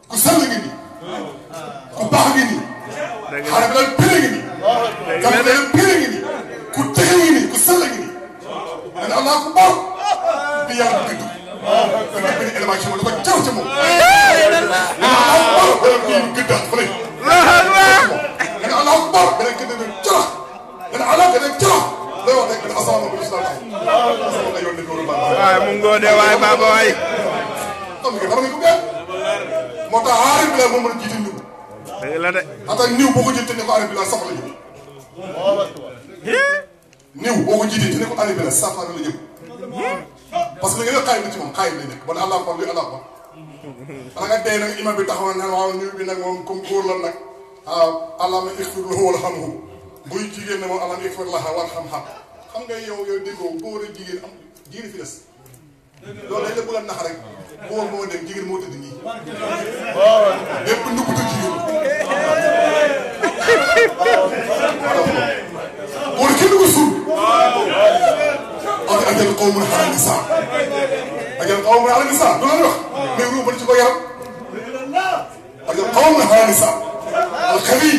ku sell ngi nii ku baax ngi nii xale bi daal pire ngi nii gam daal pire ngi nii ku texe ngi nii ku sell ngi nii dana allah ku baax bi yàlla bu gëdd dana benn élément ci moom dafa jar ci moom gëddaat fële dana allah ku baax dana gëdd na jarax dana allah dana jarax day wax rek dana asalaama bu islam ay yoon ne loolu waaye mu ngoone waaye baaba waay xam nga xam nga ko gën moo tax aari bi la moo mën a jiite niw dëgg la de ata niw boo ko jiite ne ko aari bi la safara la jëm niw boo ko jiite ne ko aari bi la safara la jëm parce que li nga xaayib la ci moom xaayib lay nekk bon allah ko luy allah ko xanaa nga dee nag imam bi taxaw na waaw niw bi nag moom comme góor la nag waaw allah ma ixfir lahu wala xam hu buy jigéen ne moom allah ma ixfir laha wala xam-xam xam nga yow déggoo góor ak jigéen am jigéen fi des loolu dañ la bëgg a nax rek góor moo dem jigéen moo tëdd nii lépp ndugg te jigéen góor kenn du ko suul ak ajal qawmun ala nisa ajal qawmun ala nisa du la wax mais ruu ba ci ko yaram ajal qawmun ala nisa al xabi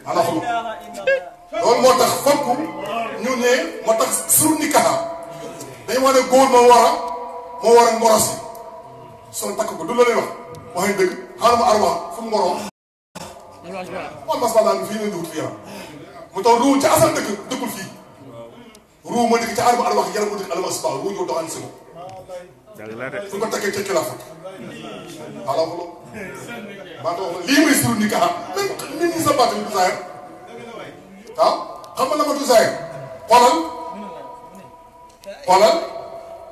ala xolu loolu moo tax fokk ñu ne moo tax sur nikaha dañu wax ne góor moo war a ngorosi son takk ko du la lay wax waxee dëgg xaaral ma arwa fu mu ngoroo moom mas daal fii ne duwut fi yaram mu taw ruu ca asal dëkkul fii ruu ma dëkk ca arma arwa yaram mu dëkk alama spa ruu ñëw doxaan si ko fu ko takkee ca kila fat ala ko maa ngi wax lii muy sur nikaha même nit ñi sa baat du saayir waaw xam nga la ma du saayir xoolal xoolal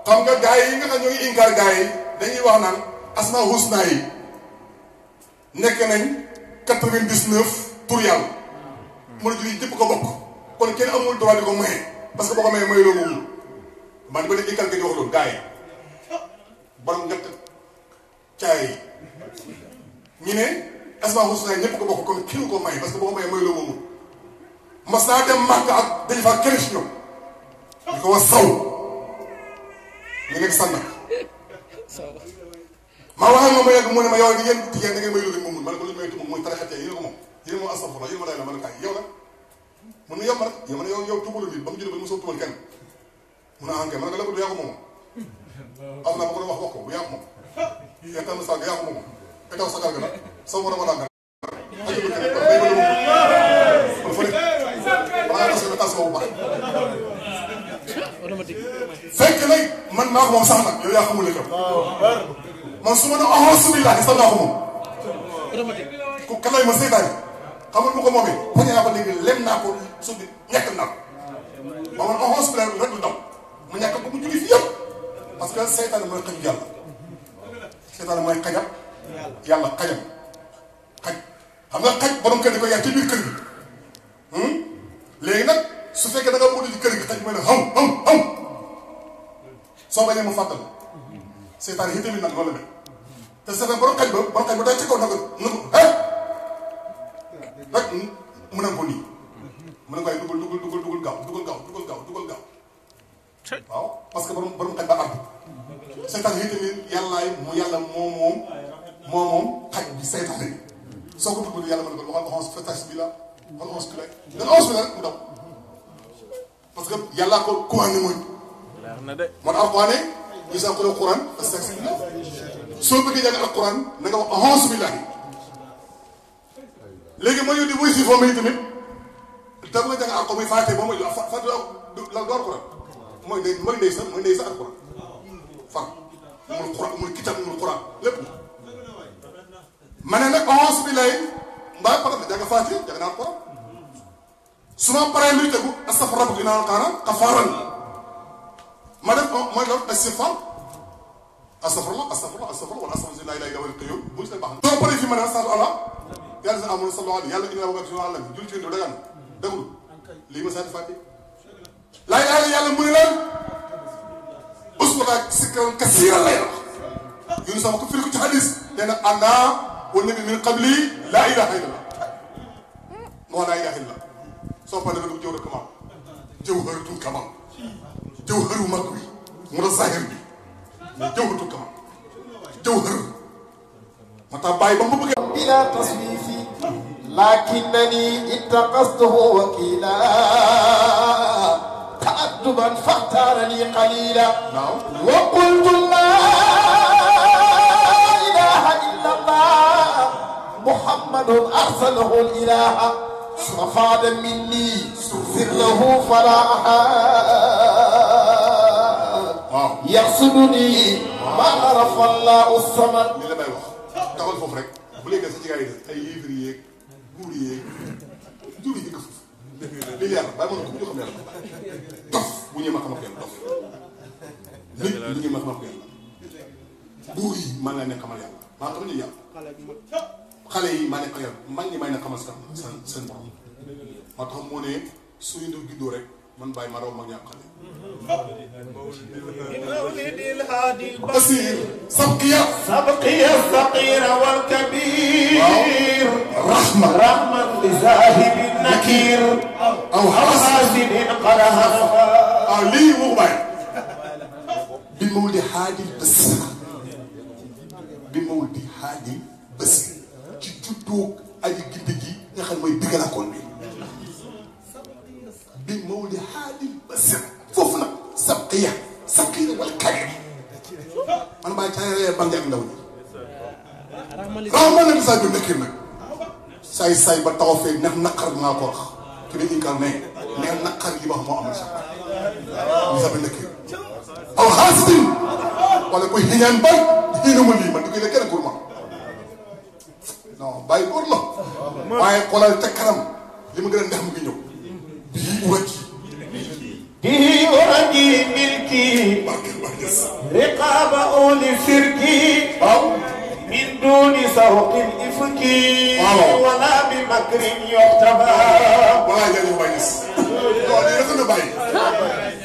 xam nga gars yi nga xam ñoo ngi inkaar gars yi dañuy wax naan asma husna yi nekk nañ 99 tur yàlla mën a julli jëpp ko bokk kon kenn amul droit di ko maye parce que boo ko mayee may loo moom man ba ne inkaar ga di wax loolu gars yi borom ñett caay yi ñu ne asma husna yi ñëpp ko bokk kon kenn ko maye parce que boo ko mayee may loo moom mas naa dem màkk ak dañu fa kenn si ñoom ñu ko wax saw ñu nekk sànn maa wax ak moom yegg mu ne ma yow yéen jigéen da ngeen may lugi moom ma ne ko lu ñu may tudd mooy taraxate yéen ko moom yéen moom astafurlah yéen ma day la ma ne kaay yow la mun na yow ma rek yow ma ne yow tubalu bi ba mu judd ba mu soo tubal kenn mun naa enquête ma ne ko la bu yaa ko moom am naa ma ko wax ko bu yaa ko moom yaa tam sànq yaa ko moom etaw sa garga nag sa war a ma daan ajul kenn kon day ma lu kon fa ne balaa tas nga tas boobu baax fekk nag man maa ko moom sax nag yow yaa xamul li xew man su ma ne alhamdulilah sax naa ko moom ku kanay ma seytaane xamul mu ko moomee poñe naa ko léegi lem naa ko suuf bi ñàkk naa ko ba man alhamdulilah rek lu daw mu ñàkk ko mu jóge fi yëpp parce que seytaane mooy xaju yàlla seytaane mooy xajam yàlla xajam xaj xam nga xaj borom kër di ko yar ci biir kër gi léegi nag su fekkee da nga bëgg ci kër gi xaj mooy ne xam soo bañee mu fàttal seytaane yi tamit nag loolu la mel te su fekkee borom xaj ba day ci kaw na ko rek mu ne ko nii mu ne ko ay dugal gaaw waaw parce que borom xaj ba àgg seytaane yi tamit yàllaay mu yàlla moom xaj bi seytaane yi soo ko dugg yàlla mën na ko waxal onze fetas bi la waxal onze bi la dan onze bi la rek mu daw parce que yàllaa ko commandé mooy moo tax alquran ne ñu sax ko ne quran astagfirullah soo bëggee jàng alquran na nga wax onze bi la léegi ma ñëw di muy si foo may tamit te nga jàng alquran muy fàtte moom mooy fàtte la door quran mooy ndey sa alquran far mul quran mul kitab mul quran lépp ma ne nag onze bi lay mbaa pare na jàng fàtte jàng naa alquran su ma paree luy tegu astafurlah bu ginnaaw kaana kafaaran ma def mooy loolu istighfar astafurlah wala astafurlah laa ilaaha illa huwal qayyuum bu ñu baax na. soo paree fii ma ne astafurlah yàlla sa amoon sallallahu alayhi yàlla indi la bëgg suñu àll bi julli ci yéen dagan déglu lii ma saa fàtte laa ilaaha illa yàlla mu ne leen uskuraa zikran kasiiran lay wax yéen sama ko firi ko ci hadis nee na ana wa nabi min qabli laa ilaaha illallah moo laa ilaaha illallah soo paree nga dugg jawharatul kamal jawharatul kamal jawharu mag bi mu la zahir bi mais jawharatul kamal jawhar ma tax bàyyi ba mu bëgg بلا تصويف لكنني اتقصته وكيلا تأدبا فاختارني قليلا وقلت لا إله إلا الله محمد أرسله الإله ففاد مني سره فلا أحد يقصدني ما عرف الله الصمد taxal foofu rek bu léegi sa ci gars yi def ay livres yeeg buur yeeg jur yi dëkk foofu lii yàlla bàyyi ma ne ko bu ñu xam yàlla dof bu ñëwee ma xam ak yàlla dof nit bu ñëwee ma xam ak yàlla buur yi maa ngi leen ne xamal yàlla maa xam ne yàlla xale yi maa ne xamal yàlla mag ñi maa ne xamal seen borom moo tax moo ne suñu def juddoo rek man bàyyi ma raw mag ñàkk xale بصير سبقية الصغير والكبير رحمة لزاهد النكير أو حاسد قرها لي وغباي بمولد هادي البصير بمولد هادي البصير جدوك أجي جدجي نخل ما يبقى لكم بمولد هادي البصير فوفنا سبقية والكبير man bàyyi caayee bànq ak ndaw ñi. rahman ak saa yu nekkee nag saay ba taxaw fee neex naqar naa ko wax ki ne incarné neex naqar yi wax moo amul sax ñu saa yu nekkee aw xaasidin wala kuy xiñaan bay xiinuma lii man du koy ne kenn pour ma non bàyyi góor la waaye xoolal ca kanam li ma gën a neex mu ngi ñëw bii uraki به أرجي ملكي رقاب أولي فرقي من دون سوق الإفك ولا بمكر يحتمى wala jëriñu Baye Niass non lii dafa na bàyyi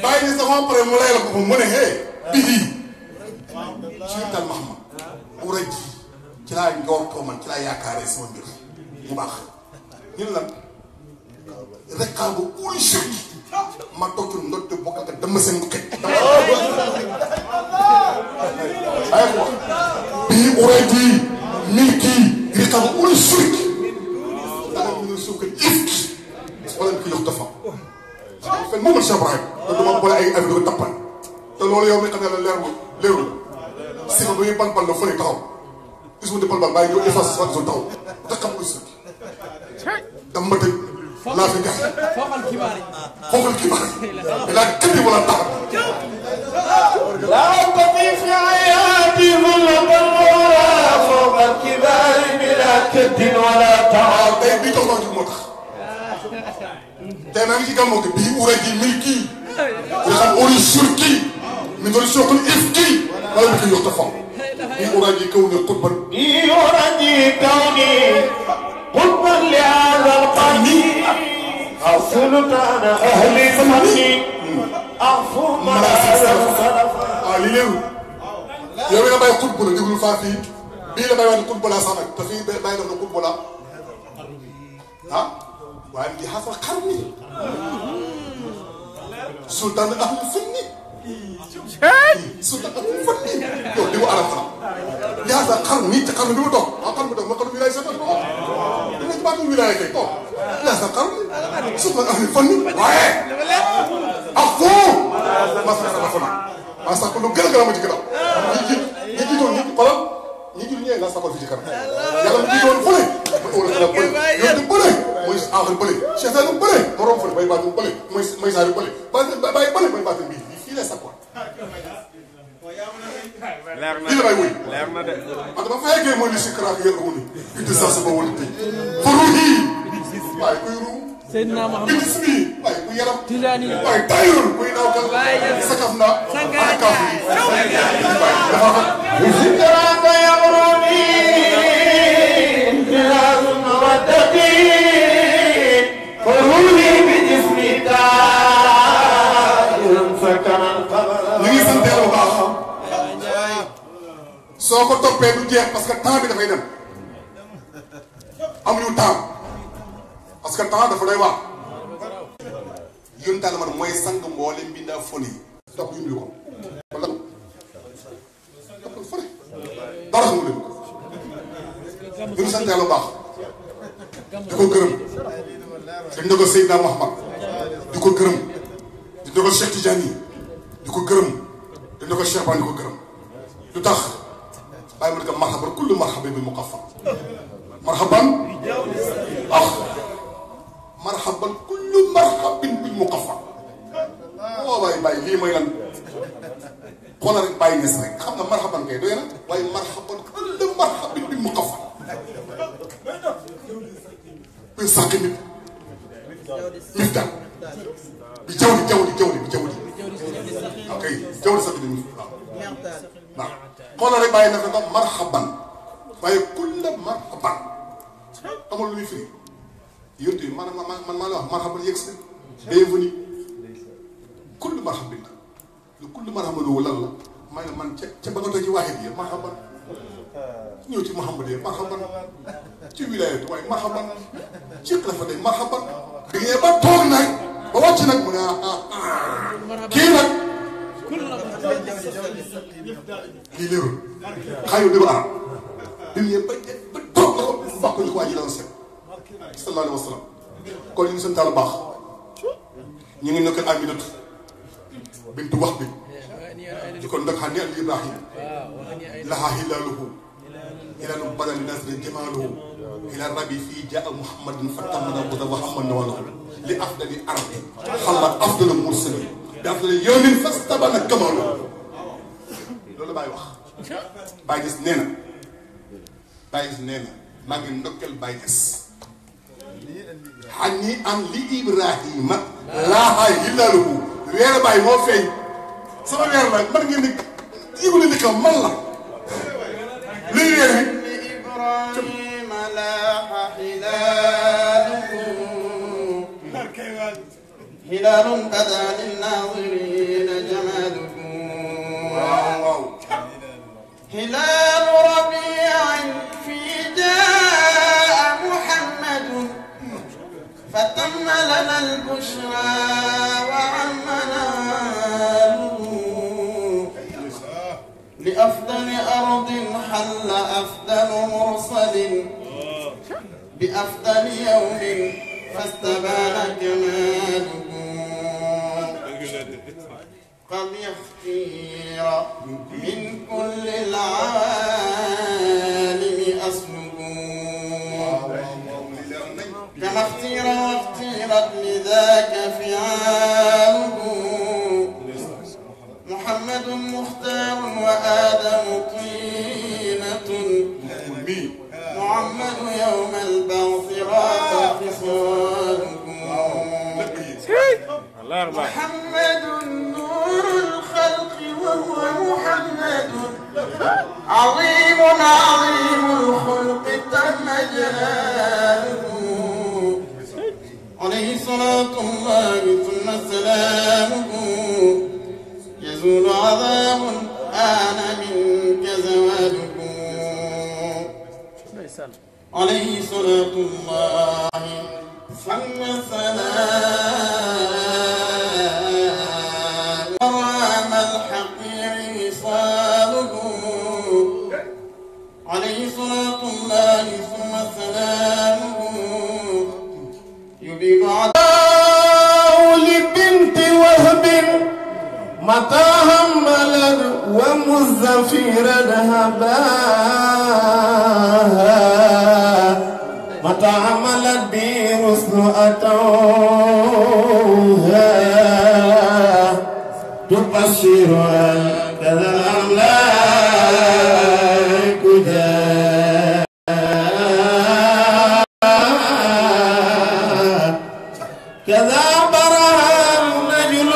Baye Niass dafa am pare mu lay la ko mu ne hee bii Cheikh Mahamad ura ji ci laa njortoo man ci laa yaakaaree sama mbir mu baax ñu ne lan raqaabu uli shirki ma toog ci ndotte bokk ak dama seen bu xëj ay ko bii ura ji milki raqaabu uli shirki dama ñu suuf ko ifki wala ko yox dafa fen moom la Cheikh Ibrahim te dama boole ay affaire yu tappal te loolu yow mi xam ne la leerul si ba ñuy balbal la fële taxaw gis nga di balbal bàyyi ñëw efface sa zone taxaw te xam ko si dama ma tëj laa fi gax foofal kibaar yi laa këddi wala taxaw لا تضيف حياتي ظلما ولا فوق الكبار بلا كد ولا تعب tey bii tax naa moo tax tey maa ngi ci gàmmoo gi bii ura ji milki nga xam uri surki mi doon sookul ifki wala mi koy yox ta fam bii ura ji kaw ne xutban يرجي كوني قطبا لهذا القرن أو سلطان أهل الفن أعفو منازل الخلف ah lii léeru yow mi nga bàyyi xutbu la déglu faa fii bii la bàyyi wax ne xutbu la sax nag te fii bàyyi def na xutbu la ah waaye di xasal xar mi sultan ahli fanni sultan ahli fanni yow di ko arab sax di xasal xar mi ci xar mi bi mu toog ah xar mi toog ma xar mi wilaay seetal ko dina ci baatu wilaay kay toog di xasal xar mi sultan ahli fanni waaye ak foo masala dafa na parce que lu gën a gën a ma ci gën a ñi jiitoon ñi xoolal ñi jiitu ñëwee nga sakol fii ci kanam yàlla mu jiitoon fële mu wala xelal bële yow di bële mooy aaxal bële Cheikh Sall bële borom fële bay baatum bële mooy saari bële bàyyi bële mooy baatum bii fii lay sakkoon leer na lii la may wuy leer na de man dama fa yeggee mooy li si karaak yël uni itti sa ba wala tëj fa ruuhi waaye kuy ruu Seydina Muhammad gis bi waaye kuy yaram Tijaani waaye tayul kuy naaw kan sakaf na ak kaaf yi ذكرك يغرني انتهاز المودة فروحي بجسمي دائر سكن القمر ñu ngi sant yàlla bu baax soo ko toppee du jeex parce que temps bi dafay dem amuñu temps parce que temps dafa doy waar yónni man mooy sang mboolem mbindaa fone yi topp yu ko wala toppal fone dara xamu leen ñu ngi sant yàlla bu baax di ko gërëm dañ dogal Seydina Muhammad di ko gërëm di dogal Cheikh Tidiane di ko gërëm dañ dogal Cheikh Ba di ko gërëm lu tax bàyyi ma ne ko marhaban kullu marhaban bil muqaffa marhaban marhaban kullu marhabin bil muqaffa oo waay bàyyi lii mooy lan xoolal rek bàyyi nes rek xam nga marhaban kay doy na waaye marhaban kullu marhabin bil muqaffa kuy sàq nit mifta bi jaww di ok jaww di sàq nit waaw xoolal rek bàyyi nes rek marhaban waaye kullu marhaban amul lu muy firi yonte man maa la wax marhaban yegg si bienvenue kullu marhaban lu kullu marhaban lu lan la may man ca ba nga toj ci waaxit yi marhaban ñëw ci Muhammad yi marhaban ci wilayatu waaye marhaban ci xalifa day marhaban bi ngeen ba toog nag ba wàcc nag mu ne kii nag kii léerul xaayu déglu arab bi ngeen ba toog na ko bàkku ñu ko waa ji la set sallallahu alayhi wa sallam kon ñu ngi sant Yàlla baax ñu ngi nekkal Aminatu bintu wax bi di ko ndok xam ne al Ibrahim laha hilaaluhu hilaalu badal nasri jamaaluhu hilal rabi fii jaa Muhammadin fa tamana buda wa hamman nawaluhu li afdali ardi xalla afdalu mursalin bi afdali yawmin fastabana kamaaluhu loolu Baye wax Baye gis nee na Baye gis nee na maa ngi ndokkal Baye gis xañi am li Ibrahima laaha hilaaluhu weer Baye moo feeñ sama weer la man ngeen di yëgule ni kam man la luy weer bi إبراهيم لاح هلاله هلال بدا للناظرين جماله هلال ربيع في جاء محمد فتم لنا البشرى وعمنا لأفضل أرض حل أفضل مرسل بأفضل يوم فاستبان جماله قد يختير من كل العالم أسلوب كما اختير واختيرت لذاك فعاله محمد مختار وآدم طينة محمد يوم البعث راق خصاله محمد نور الخلق وهو محمد عظيم عظيم الخلق تم جلاله عليه صلاة الله ثم سلامه يزول عذاب آن منك زواله عليه صلاة الله ثم سلام ورام الحقير وصاله عليه صلاة الله ثم سلامه يبين عداء لبنت وهب متى هملا ومزفيرا هباها متى عملت به رسل أتوها تبشر كذا الأملاك جاء كذا برهان نجل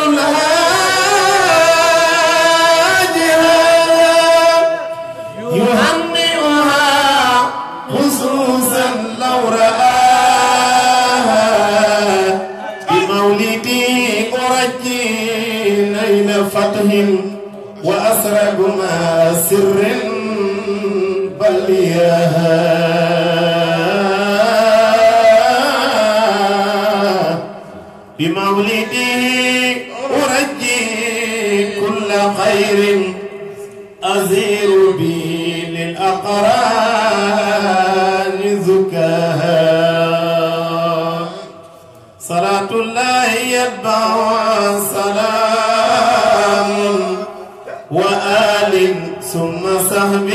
يهنئها خصوصا لو رآها بمولدي أرجي ليل فتح وأسرق ما سر بليها بمولدي أرجي كل خير أزير بي للأقران زكاها صلاة الله يتبع سلام وآل ثم صحب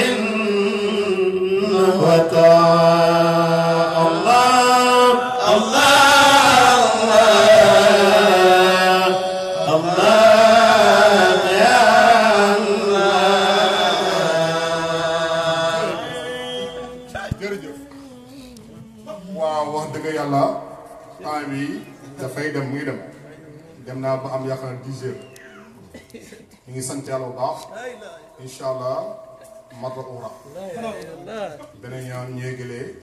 وتعالى الله الله الله يا jërëjëf waaw wax dëgg yàlla temps bi dafay dem muy dem naa ba am yaakaar 10 heures ñu ngi sant yàlla bu baax incha allah mata ura beneen yoon ñu yégalee